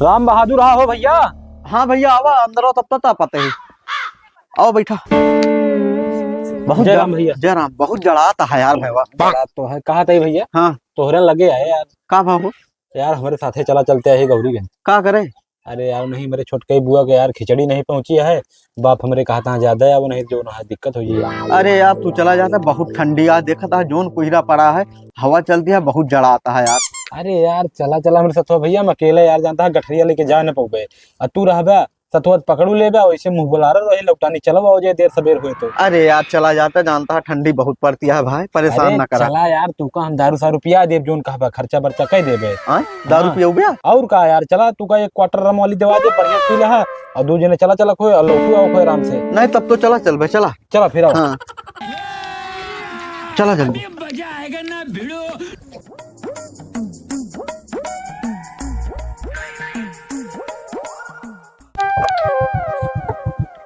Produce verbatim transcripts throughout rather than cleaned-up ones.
राम बहादुर, आ हो भइया। हाँ भइया, आवा, अंदर आओ, तब तक तापत है। आओ, बैठा। बहुत जय जड़-, राम भइया। जय राम। बहुत जड़ात है यार भइया। जड़ात तो है। कहा था भइया? हाँ। तोहरे लगे आए यार। का भाव हो? यार, हमरे साथे चला चलते हैं गौरीगंज। का करे? अरे यार, नहीं, मेरे छोटके बुआ के यार खिचड़ी नहीं पहुंची है। बाप हमरे कहा था ज्यादा है, वो नहीं जो ना दिक्कत हो जाए। अरे यार, तू चला जाता, बहुत ठंडी आज देखत है, जोन कुहरा पड़ा है, हवा चलती है, बहुत जड़ात है यार। अरे यार, चला चला मेरे सथवा भइया, हम अकेले यार जानता है गठरिया लेके जा न पउबे। आ तू रहबे, सथवा पकड़ू लेबे, वैसे मुंह बुलारा रहे लौटानी, चलो आओ जे देर सबेर होए तो। अरे यार, चला जाता, जानता है ठंडी बहुत पड़ती है भाई, परेशान अरे ना करा। चला यार, तू का हम दारू सारू पिया देब, जोन कहबा खर्चा बर्चा कह देबे। हाँ? दारू हाँ। पियउबे? और का यार, चला तू का एक quarter rum वाली देवा दे, बढ़िया पी ले हा, और दो जने चला चला खोए, और लौटू आओ खोए आराम से। नहीं, तब तो चला चलबे, चला। चला फिर आओ। हाँ। चला जल्दी।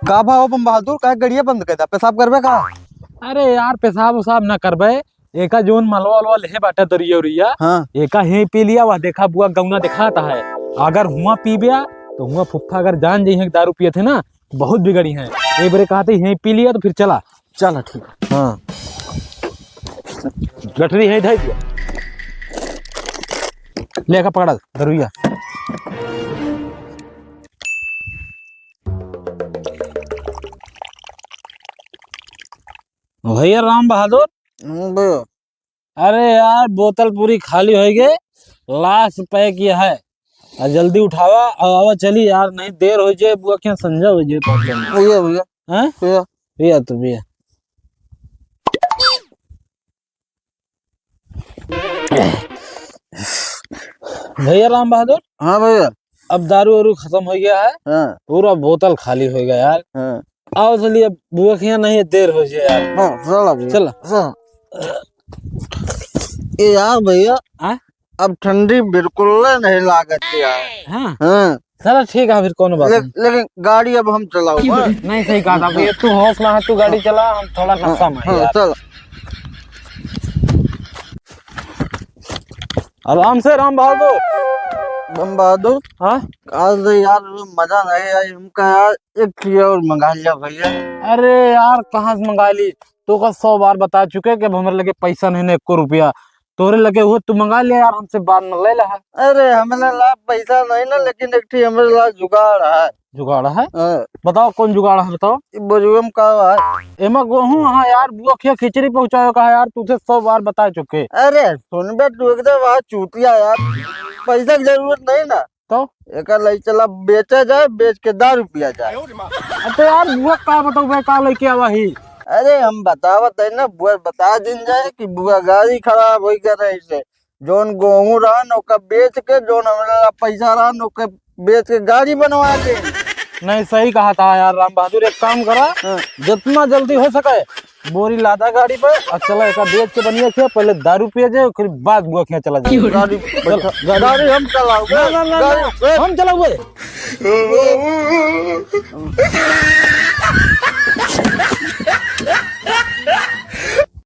का भाव बम बहादुर, का गड़िया बंद कर दा, पेशाब करबे का? अरे यार, पेशाब उसाब ना करबे, एका जोन मलवा अलवा लेहे बाटे दरिया उरिया, हाँ। एका ही पी लिया, वह देखा बुआ गौना दिखाता है। अगर हुआ पीबे, तो हुआ फुफ्फा अगर जान जइहे दारू पियत है ना, बहुत बिगड़ी है। एक बारे कहा थे, यहीं पी लिया तो फिर चला। चला, ठीक। हाँ। गठरी है, धर दिया। लेकर पकड़ा, दरुइया। भइया राम बहादुर। हम्म, भइया। अरे यार, बोतल पूरी खाली होइ गए, last pack ये है। आ जल्दी उठावा, आ आवा चली यार, नहीं देर होइ जाए, बुआ के यहाँ संझा होइ जाए पहुँचे में। भइया, भइया। हैं? भइया। भइया तो भइया। भइया राम बहादुर। हाँ भइया। अब दारू वारू खतम होइ गया है। हाँ। पूरा बोतल खाली होइ गया यार। हाँ। आओ चलिए, अब बुआ के यहाँ नहीं, देर होइ जाए यार। हाँ, चला भइया। चला। हाँ। ए यार भइया, हाँ? अब ठंडी बिल्कुल नहीं लागत यार। हाँ? हाँ। चला ठीक है, फिर कौनो बात ले-, नहीं। लेकिन गाड़ी अब हम चलाओ, हाँ? नहीं, सही कहा था भइया, तू हौसला है, तू गाड़ी चला, हम थोड़ा हाँ, नशा में हाँ, यार। चला। आराम से राम बहादुर। राम बहादुर? हाँ? आज तो यार मजा नहीं आया, हमका यार एक ठिया और मंगा लिया भइया। अरे यार, कहाँ से मंगा ली? तो का सौ बार बता चुके कि अब हमरे लगे पैसा नहीं ना एको रुपया। तोरे लगे हुए तू मंगा ले यार, हमसे बात न ले ला। अरे, हमरे ला पैसा नहीं ना, लेकिन एक ठी हमरे ला जुगाड़ है। जुगाड़ है? हाँ। बताओ, कौन जुगाड़ है, बताओ। ई बजुआ में का है? एमा गोहूं, हाँ यार, बुआ खिया खिचड़ी पहुँचावे का है यार, तुझे सौ बार बता चुके। अरे, सुन बे, तू एकदम आज चूतिया यार, पैसा की जरूरत नहीं ना। तो? एकर लई चला बेचा जाए, बेच के दारू पिया जाए। अब तो यार, बुआ का बताऊ भाई, का लेके आवा ही? अरे, हम बतावत है ना, बुआ बता दिन जाए कि बुआ गाड़ी खराब होई गए रहे से। जोन गोहूं रहन, ओका बेच के, जोन हमरा पैसा रहन, ओका बेच के गाड़ी बनवा दे। नहीं, सही कहा था यार राम बहादुर, एक काम करा, हाँ। जितना जल्दी हो सके, बोरी लादा गाड़ी पे और चला, एका बेच के बनिया खिया, पहले दारू पिया जाए, फिर बाद बुआ खिया चला जाए। गाड़ी, चल, गाड़ी। गाड़ी हम चलाओगे। ना, ना, ना, गाड़ी, ना, ए। हम चलाओगे।